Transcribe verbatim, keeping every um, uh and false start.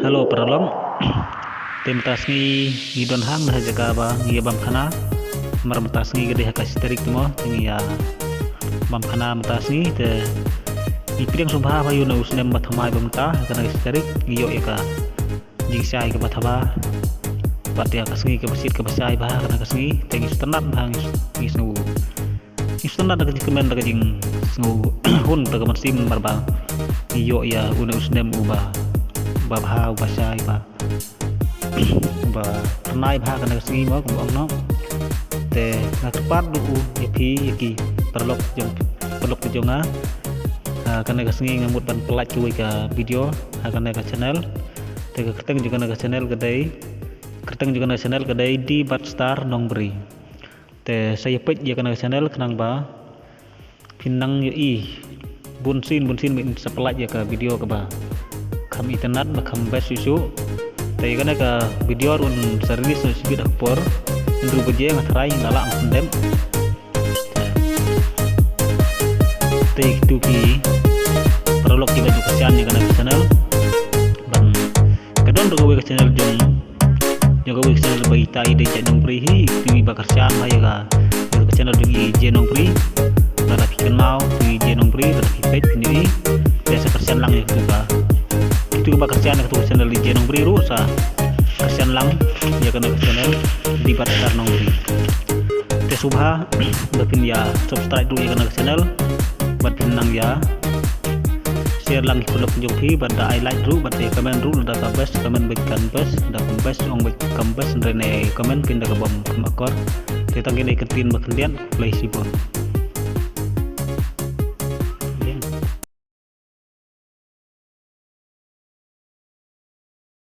Hello paralok. Te mynta sngi ngi don hangne ha jaka ba ngi ïa bam khana. Namar mynta sngi ka dei ha ka shi tarik te mo, te ngi ïa bam khana mynta sngi te ngi pdiang sngewbha ba ïa une u snem ba thymmai ba mynta ha kane ka shi tarik ngi ïoh ïa ka jingshai kaba thaba. Bad ïa ka sngi kaba shit kaba shai bha ha kane ka sngi te ngi sngewtynnat bha, ngi, ngi sngew ngi sngewtynnat da ka jingkmen, da ka jingsngewhun, da ka mynsiem namar ba ngi ïoh ïa une u snem uba, uba bha, uba shai bha, uba phyrnai bha ha kane ka sngi mo, kumba ong noh. Te nga kyrpad ruh ïa phi, ïa ki paralok jong, paralok jong nga. Ha kane ka sngi nga mut ban pyllait kawei ka video ha kane ka channel. Te ka kyrteng jong kane ka channel ka dei, kyrteng jong kane ka channel ka dei D Bad Star Nongbri. Te sa ïa peit ïa kane ka channel khnang ba phin nang ïohi bunsien bunsien ba in sa pyllait ïa ka video kaba kham itynnad ba kham best shuh shuh. Te ïa kane ka video ruh un sa release noh shibit ha ka por hynriew baje, nga tharai, nga lah, nga pyndep. Te kito ki paralok kiba ju kyrshan ïa kane ka channel, ban, ka don ruh kawei ka channel jong, jong kawei ka channel ba ita i dei Jait Nongbri hi, kito kiba kyrshan bha ïa ka, ïa ka channel jong i Jait Nongbri. Lada phi kynmaw kito i Jait Nongbri, lada phi peit phin ïohi. Te sa kyrshan lang ïa kito ba, kito kiba kyrshan ïa kato ka channel i Jait Nongbri ruh sa kyrshan lang ïa kane ka channel D Bad Star Nongbri. Te sngewbha ba phin ïa subscribe ruh ïa kane ka channel bad phin nang ïa share lang ïa ki paralok jong phi, bad da ai like ruh, bad da comment ruh, lada ka best comment bad kan best, da kam best ong bad kam best, hynrei ne comment phin da kaba ym akor. Te tang kine ki ktien ba khyndiat, khublei shibun.